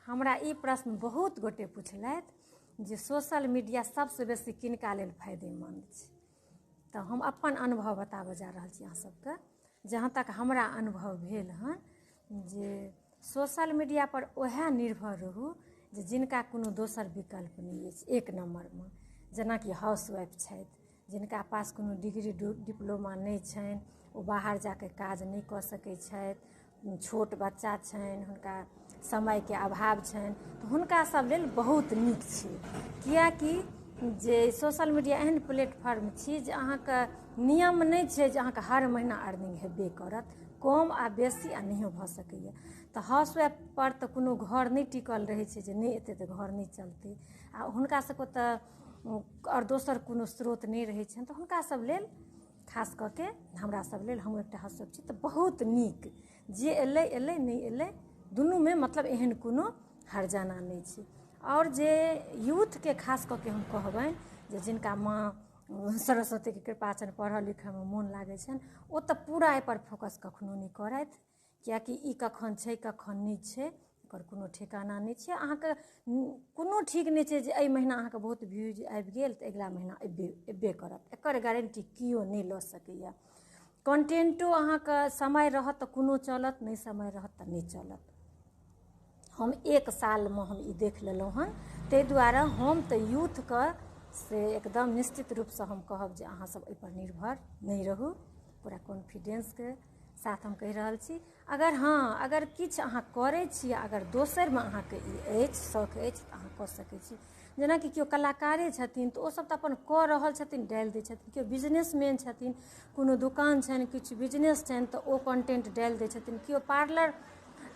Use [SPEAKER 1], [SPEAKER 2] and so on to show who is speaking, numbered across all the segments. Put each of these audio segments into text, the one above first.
[SPEAKER 1] हमरा ई प्रश्न बहुत गोटे पुछलथि जे सोशल मीडिया सबसँ बेसी किनका लेल फायदेमन्द छै। तऽ हम अपन अनुभव बताबऽ जा रहल छी अहाँ सबके। जहाँ तक हमरा अनुभव भेल हँ जे सोशल मीडियापर वएह निर्भर रहू जे जिनका कोनो दोसर विकल्प नहि अछि। एक नम्बरमे जेनाकि हाउस वाइफ छथि, जिनका पास कोनो डिग्री डिप्लोमा नहि छनि, ओ बाहर जाके काज नहि कऽ सकै छथि, छोट बच्चा छनि, हुनका समयके अभाव छनि, तऽ हुनका सब लेल बहुत नीक छै। किएकि जे सोशल मीडिया एहन प्लेटफॉर्म छी जे अहाँके नियम नहि छै जे अहाँके हर महीना अर्निंग हेबे करत, कम आ बेसी आ नहियो भऽ सकैए। तऽ हाउस वाइफपर तऽ कोनो घर नहि टिकल रहै छै जे नहि एतै तऽ घर नहि चलतै, आ हुनका सबके तऽ आओर दोसर कोनो स्रोत नहि रहै छनि। तऽ हुनका सब लेल, खास कऽ के हमरा सब लेल, हम एकटा हाउस वाइफ छी, तऽ बहुत नीक जे एलै एलै, नहि एलै, दुनूमे मतलब एहन कोनो हर्जाना नहि छै। आओर जे यूथके खास कऽ के हम कहबनि जे जिनका माँ सरस्वतीके कृपा छनि, पढ़ऽ लिखऽमे मोन लागै छनि, ओ तऽ पूरा एहिपर फोकस कखनो नहि करथि, किएकि ई कखन छै कखन नहि छै एकर कोनो ठेकाना नहि छै। अहाँके कोनो ठीक नहि छै जे एहि महीना अहाँके बहुत व्यूज आबि गेल तऽ अगिला महीना एबे एबे करत, एकर गारंटी केओ नहि लऽ सकैए। कंटेंटो अहाँके समय रहत तऽ कोनो चलत, नहि समय रहत तऽ नहि चलत। हम एक सालमे हम ई देख लेलहुँ हन, ताहि दुआरे हम तऽ यूथके से एकदम निश्चित रूपसँ हम कहब जे अहाँ सब एहिपर निर्भर नहि रहू। पूरा कॉन्फिडेंसके साथ हम कहि रहल छी। अगर हँ, अगर किछु अहाँ करै छी, अगर दोसरमे अहाँके ई अछि, शौक अछि, तऽ अहाँ कऽ सकै छी। जेनाकि केओ कलाकारे छथिन तऽ ओसब तऽ अपन कऽ रहल छथिन, डालि दै छथिन। केओ बिजनेसमैन छथिन, कोनो दोकान छनि, किछु बिजनेस छनि, तऽ ओ कंटेंट डालि दै छथिन। केओ पार्लर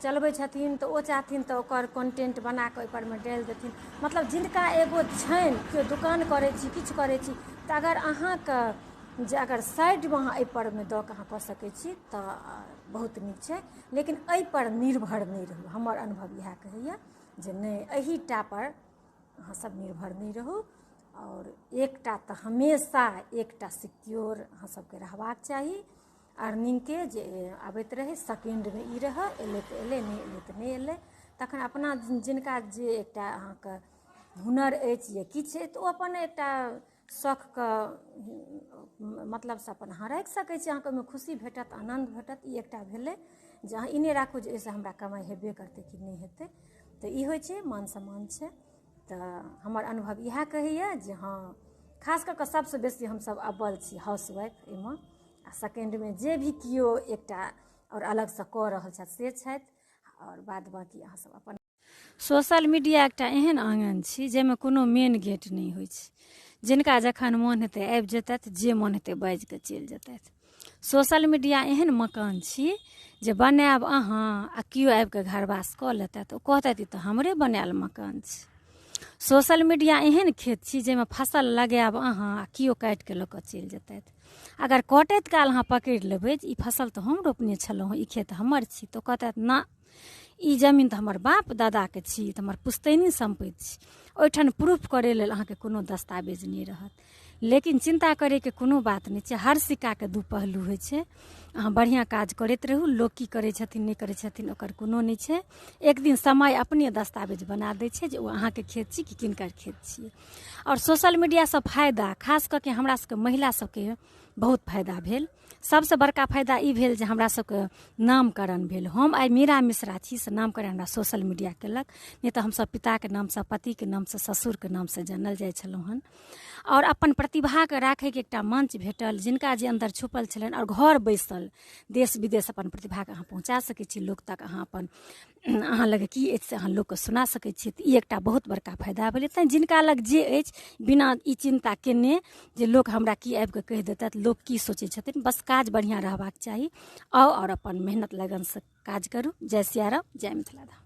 [SPEAKER 1] चलबै छथिन तऽ ओ चाहथिन तऽ ओकर कंटेंट बना कऽ ओहिपरमे डालि देथिन। मतलब जिनका एगो छनि, केओ दोकान करै छी, किछु करै छी, तऽ अगर अहाँके जे अगर साइडमे अहाँ एहिपरमे दऽ कऽ अहाँ कऽ सकै छी तऽ बहुत नीक छै, लेकिन एहिपर निर्भर नहि रहू। हमर अनुभव इएह कहैए जे नहि, एहिटा पर अहाँ सब निर्भर नहि रहू। आओर एकटा तऽ हमेशा एकटा सिक्योर अहाँ सबके रहबाक चाही अर्निंगके, जे आबैत रहै। सेकेंडमे ई रहै, एलै तऽ एलै, नहि एलै तऽ नहि एलै। तखन अपना जिनका जे एकटा अहाँके हुनर अछि या किछु अछि, तऽ ओ अपन एकटा शौकके मतलबसँ अपन अहाँ राखि सकै छी, अहाँके ओहिमे खुशी भेटत, आनन्द भेटत। ई एकटा भेलै जे अहाँ ई नहि राखू जे एहिसँ हमरा कमाइ हेबे करतै कि नहि हेतै। तऽ ई होइ छै, मान सम्मान छै। तऽ हमर अनुभव इएह कहैए जे हँ, खास कऽ कऽ सबसँ बेसी हमसब अव्वल छी हाउस वाइफ एहिमे, आ सेकेंडमे जे भी केओ एकटा आओर अलगसँ कऽ रहल छथि से छथि, आओर बाद बाँकी अहाँ सब अपन। सोशल मीडिया एकटा एहन आङ्गन छी जाहिमे कोनो मेन गेट नहि होइ छै। जिनका जखन मोन हेतै आबि जेतथि, जे मोन हेतै बाजिकऽ चलि जेतथि। सोशल मीडिया एहन मकान छी जे बनायब अहाँ आ केओ आबिकऽ घरवास कऽ लेतथि, ओ कहतथि ई तऽ हमरे बनायल मकान छै। सोशल मीडिया एहन खेत छी जाहिमे फसल लगायब अहाँ आ केओ काटिकऽ लऽ कऽ चलि जेतथि। अगर कटैत काल अहाँ पकड़ि लेबै जे ई फसल तऽ हम रोपने छलहुँ हँ, ई खेत हमर छी, तऽ ओ कहतथि ना, ई जमीन तऽ हमर बाप दादाके छी, तऽ हमर पुश्तैनी सम्पत्ति छी। ओहिठाम प्रूफ करै लेल अहाँके कोनो दस्तावेज नहि रहत। लेकिन चिन्ता करैके कोनो बात नहि छै, हर सिक्काके दू पहलू होइ छै। अहाँ बढ़िआँ काज करैत रहू, लोक की करै छथिन नहि करै छथिन ओकर कोनो नहि छै। एक दिन समय अपने दस्तावेज बना दै छै जे ओ अहाँके खेत छी कि किनकर खेत छियै। आओर सोशल मीडियासँ फायदा खास कऽ के हमरा सबके महिला सबके बहुत फायदा भेल। सबसँ बड़का फायदा ई भेल जे हमरा सबके नामकरण भेल। हम आइ मीरा मिश्रा छी से नामकरण हमरा सोशल मीडिया केलक, नहि तऽ हमसब पिताके नामसँ, पतिके नामसँ, ससुरके नामसँ जानल जाइ छलहुँ हन। आओर अपन प्रतिभाके राखैके एकटा मंच भेटल, जिनका जे अन्दर छुपल छलनि, आओर घर बैसल देश विदेश अपन प्रतिभाके अहाँ पहुँचा सकै छी, लोक तक अहाँ अपन अहाँ लग की अछि से अहाँ लोकके सुना सकै छी। तऽ ई एकटा बहुत बड़का फायदा भेलै। तैँ जिनका लग जे अछि, बिना ई चिन्ता केने जे लोक हमरा की आबिकऽ कहि देतथि, लोक की सोचै छथिन, बस काज बढ़िआँ रहबाक चाही। आउ आओर अपन मेहनत लगनसँ काज करू। जय सियाराम, जय मिथिला धाम।